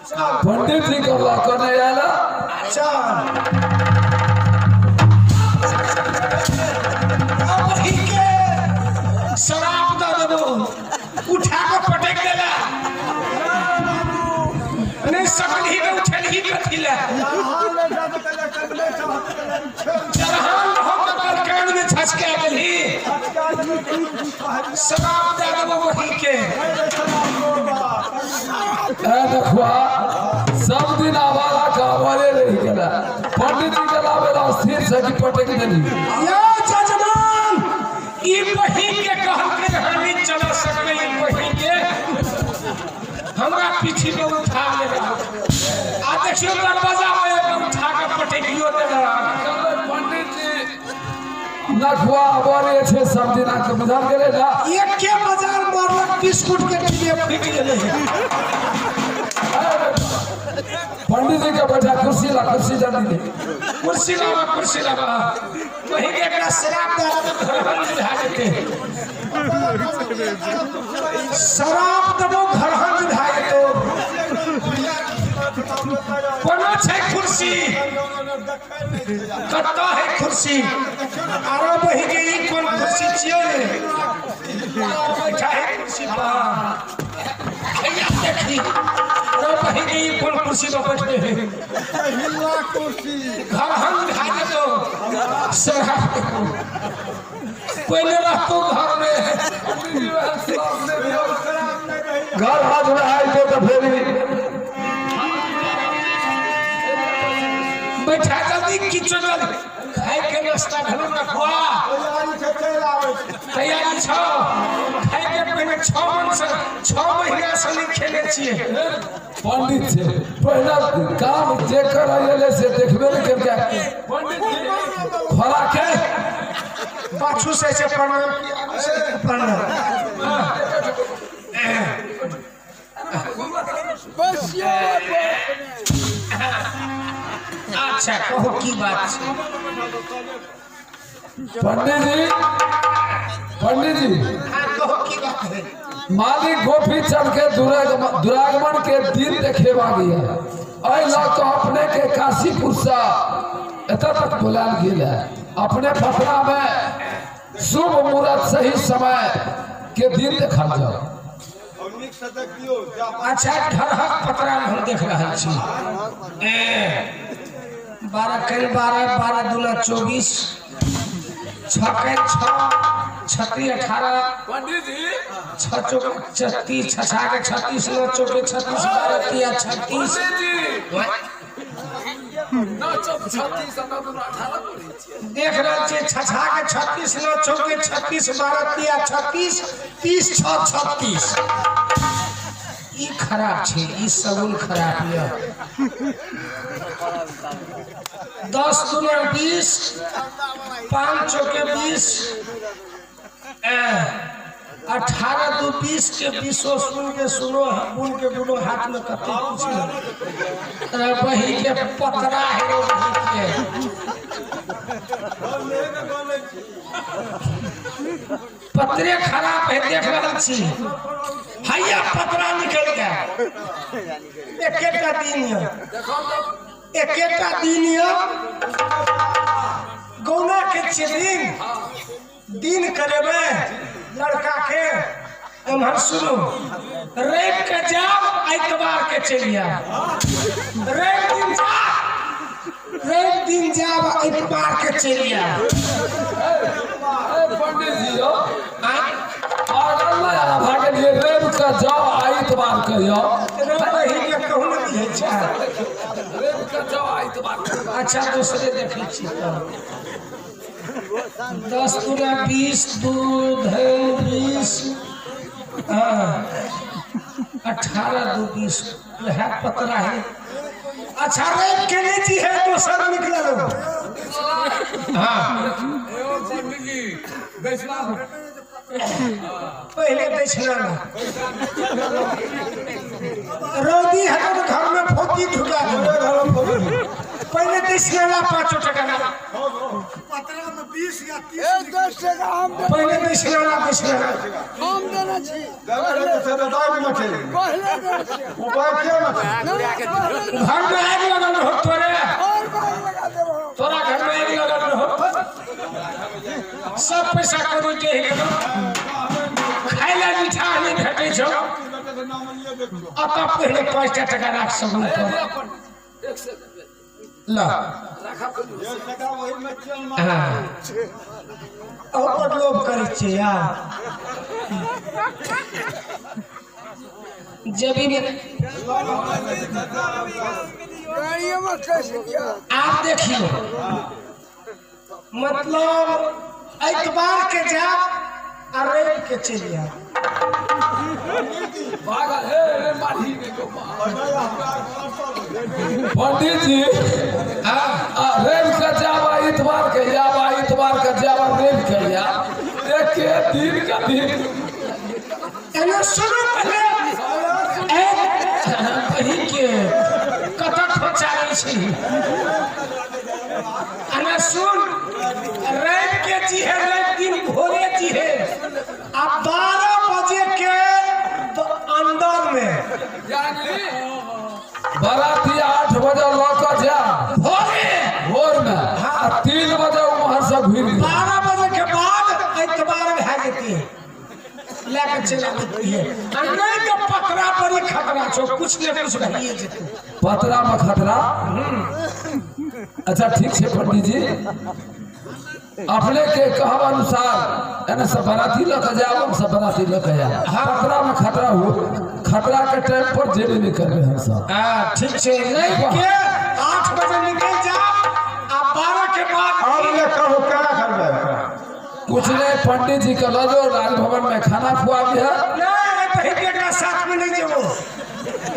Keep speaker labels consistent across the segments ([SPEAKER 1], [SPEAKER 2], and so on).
[SPEAKER 1] पंडित जी के लऽ नहि आयल।
[SPEAKER 2] चल
[SPEAKER 3] शराब दऽ देबो, उठा के पटक देला नहीं सकलही के उठेलही कथी ले। चरहान रहो के बरकान में छचका गेलही। शराब दऽ देबो वही के।
[SPEAKER 1] ए देखुआ सब दिन आवारा के आवारे रहि गेला। पंडित जी के लाबे ला स्थिर से कि पटक देली।
[SPEAKER 3] यौ जजमान ई बही के कहलकै हम नहीं चला सकबै। ई बही के हमरा पीछे में उठा ले आ देखियो दरवाजा में उठा के पटकियो देला।
[SPEAKER 1] पंडित जी नखुआ आवारे छै सब दिन के बुझल गेलै ना।
[SPEAKER 2] एके बाजार मारलक बिस्कुट के डिब्बे फूटि गेलै।
[SPEAKER 1] पंडित जी के बैठा कुर्सी ला, कुर्सी जल्दी दे।
[SPEAKER 3] कुर्सी लावा, कुर्सी लावा। वही के एकरा शराब दे घर बुझा जेतै।
[SPEAKER 2] शराब देबो घरहन भए जेतौ।
[SPEAKER 3] कोनो छै कुर्सी? कतऽ है कुर्सी?
[SPEAKER 2] आरो बही के ई कोन कुर्सी छियै रे?
[SPEAKER 3] बैठा है कुर्सी पर। हैया देखी रो बही के ई कोन कुर्सी पर बैठले है। घर हम भए जेतौ। शराब देबो कोई नहीं रहतो घर में।
[SPEAKER 1] घर हाथ में आयल तो फेर
[SPEAKER 3] बैठा जल्दी किचो जल्दी खाय के नाश्ता भेलो ना खुआ तैयारी छौ खाय के। पहिने 6 मन से 6 महीना से नहीं खेले छियै।
[SPEAKER 1] पंडित छै पहिला काम जे करय एलै से देखबे नहि केलकै। पंडित जी खोरा के
[SPEAKER 2] पाछू से छै प्रणाम प्रणाम।
[SPEAKER 3] अच्छा कहू की बात छै।
[SPEAKER 1] पंडित जी, पंडित जी
[SPEAKER 2] कहू की बात है।
[SPEAKER 1] मालिक गोपी चंद के दुरागमन के दिन देखेबा गया। एहि लऽ कऽ अपने के काशीपुर से एतऽ तक बुलायल गेल है। अपने पटना में शुभ मुहूर्त सही समय के दिन देखल जाओ।
[SPEAKER 3] अच्छा घरहक पतरा हम देख रहल छी। 12 कै 12, 12 दूना 24, 6 कै 6, 36 18।
[SPEAKER 1] पंडित जी
[SPEAKER 3] 6 चौके 36, 6 6 के 36, 9 चौके 36, 12 तिया 36। देख रहल छियै 6 6 के 36, 9 चौके 36, 12 तिया 36, 30 6 36। ई खराब छै, ई सगुन खराब यऽ। 10 दूना 20, 5 चौके 20, 18 दू 20 के 20 सुन के सुनो बुन के दुनो हाथ में कते कुछ बही के पतरा है बही के। पतरे खराब है देख रहल छी। हैया पतरा निकल गया।
[SPEAKER 2] एकेटा दिन यऽ, एकेटा दिन यऽ। गौना के छियै दिन, दिन करेबै लड़का के।
[SPEAKER 3] एम्हर सुनू, रवि के जाब एतवार के चलि आयब। रवि दिन जाब,
[SPEAKER 2] रवि दिन जाब एतवार के चलि आयब।
[SPEAKER 1] पंडित जी रवि के जाओ एतवार के जाओ।
[SPEAKER 2] रवि के कहू ने दियै छै।
[SPEAKER 1] रवि के जाओ एतवार के।
[SPEAKER 3] अच्छा दूसरे देखै छी। 10 दूना 20, 2 20, 18 दू 20 वएह पतरा है।
[SPEAKER 2] अच्छा रवि के नहीं जी है दोसर निकलल।
[SPEAKER 3] हाँ
[SPEAKER 2] पहले दक्षिणा रौदी है तो घर में फोती ढुका दे। पहले दक्षिणा 5 टका।
[SPEAKER 4] 20 या 30
[SPEAKER 5] 10 टका हम
[SPEAKER 3] पहिले दक्षिणा दक्षिणा
[SPEAKER 5] हम देने छी। पहिले देने छी।
[SPEAKER 3] घर में आगि लगल हो तोरे,
[SPEAKER 5] और बाग लगा देबो।
[SPEAKER 3] तोरा घर में आगि लगल हो, सब पैसा करू के गेलो, खाय ला मीठा नहीं भेटै छौ। अतः पहिले 5 टका राख सकू ल। हाँ।
[SPEAKER 2] अहूँ लोभ करै छियै यार।
[SPEAKER 3] जब
[SPEAKER 5] गाड़ियों में कैसे किया
[SPEAKER 3] आप देखियो,
[SPEAKER 2] मतलब एतबार के जाब आ रवि के चलि आयब।
[SPEAKER 1] पंडित जी रवि के जाबा इतवार के जाबा, इतवार के जाबा रवि के जा, एक दिन का दिन।
[SPEAKER 3] एना सुनू पहिले बहिन के कतऽ खोचारै छै। एना सुन, रवि के जी है, रवि दिन भोरे जी है
[SPEAKER 2] आ 12 बजे के अंदर में
[SPEAKER 1] बाराती 8 बजे लऽ कऽ जा
[SPEAKER 3] भोरे
[SPEAKER 1] भोर में, आ 3 बजे उम्हर से घुरि गेल।
[SPEAKER 2] 12 बजे के बाद एतबार भए जेतै,
[SPEAKER 3] लए के चलि जेतियै। आ नहि तऽ पतरा बड़ी खतरा छौ, कुछ ने कुछ भइए जेतै।
[SPEAKER 1] पतरा में खतरा। अच्छा ठीक है पंडित जी, अपने के कहब अनुसार एने सब बराती लऽ कऽ जायब, हम सब बराती लऽ कऽ जायब। पतरा में खतरा हो, खतरा के टाइम पर जेबे नहीं करबे हम सब।
[SPEAKER 3] हाँ ठीक छै, रवि
[SPEAKER 2] के 8 बजे निकलि जाब आ 12 के बाद।
[SPEAKER 1] कुछ नहीं, पंडित जी के लऽ जाओ राजभवन में खाना खुआ दिया।
[SPEAKER 2] नहीं बहिन के एकरा साथ में नहीं जेबो,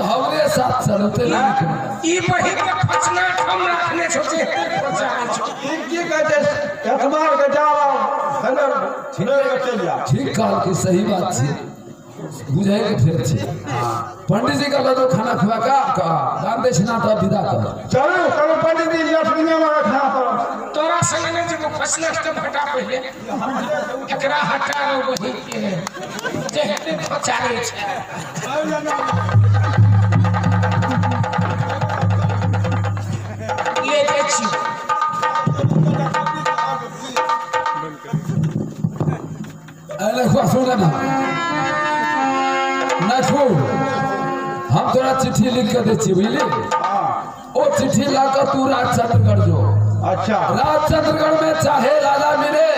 [SPEAKER 1] हमरे साथ चलते नहीं।
[SPEAKER 3] ई बहिन के फचना ठम रखने छौ जे खोचारै छौ।
[SPEAKER 1] ठीक कहल कि सही बात छै, बुझे के फेर छै। पंडित जी के लऽ जाओ खाना खुआ का दान दक्षिणा तब विदा कर।
[SPEAKER 4] चलू चलू पंडित जी
[SPEAKER 3] तोरा संग नहि जेबो, फचना के हटा पहिले, एकरा हटा रौ बहिन के जेहने खोचारै छै। ले जाइ छी।
[SPEAKER 1] अरे सुन ना नथु, हम तोरा चिट्ठी लिख के दै छी बुझली। ओ चिट्ठी ला के तू राजचंद्रगढ़ जो।
[SPEAKER 4] अच्छा।
[SPEAKER 1] राजचंद्रगढ़ में चाहे राजा मिले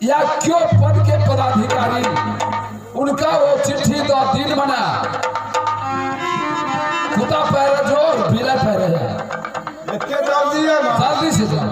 [SPEAKER 1] या क्यों पद के पदाधिकारी, उनका वो चिट्ठी दो दिन मना कुत्ता पैर जोर बिला पैर है, जल्दी से जा।